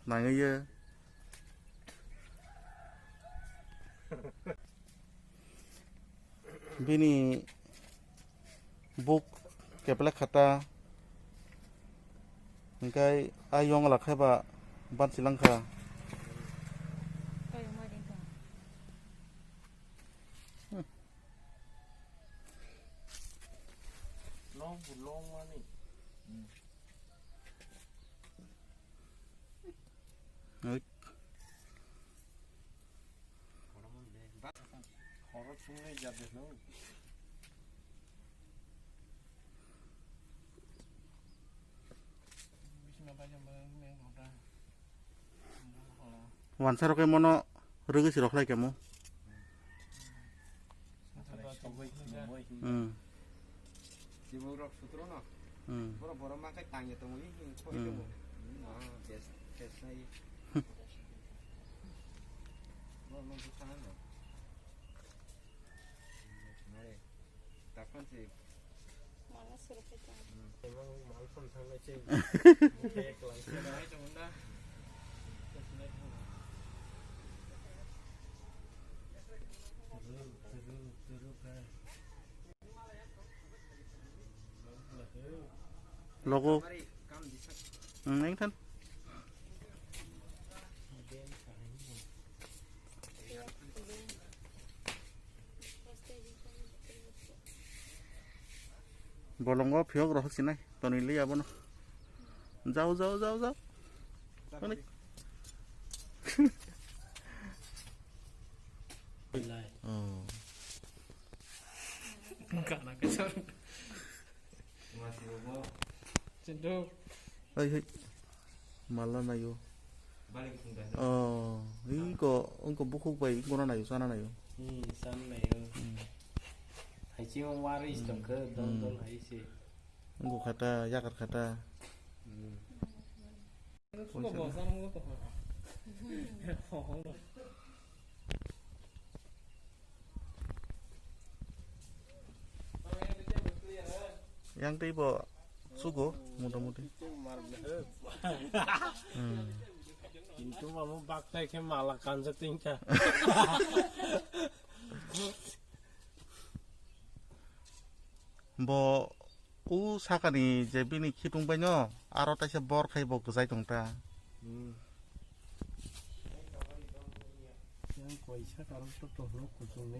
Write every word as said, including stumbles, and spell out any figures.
Nangwi ye. Bini buk keplek khata, hingkai a yong lakhai ba bansi langkha. Long, long mani. Oi. Wansa rok mono rwgwi se rok khlai kamo. Hmm. Tibuk rok sutro no. Hmm. Boro boro ma kai tangya tongo ni, hmm, khoi tongo. Hmm, ah, bes, bes nai. Boro no bukha no. Mare. Takhan si. Mana suruh kita. Hmm. Emang mal pun sama sih. Kayak kelas. Logo. Hmm, yang kan. Bolongo phiyok rohok sinai. Toni li abono. Jao, jao, jao, jao. Toni. Oh. Kana kasar. Chintu. Hei, hei. Mala nayo. Oh, ingko, ingko bukhuk bai, ingko na nayo, sana nayo. Hmm, sana nayo. Hmm. Hai chi wari Hmm. Tongkhe, dol Hmm. Dol hai se. Ingko khata, yakar khata. Hmm. Yang tei bo sugo, motamuti. Hmm. Kintu mamo baktai khe mala kanjak tingkha. Bo u sakani je bini khitung bai no aro taisa bor khai bo gwjai tong ta. Hmm. Yang koisa karok to tohno kuchung ni.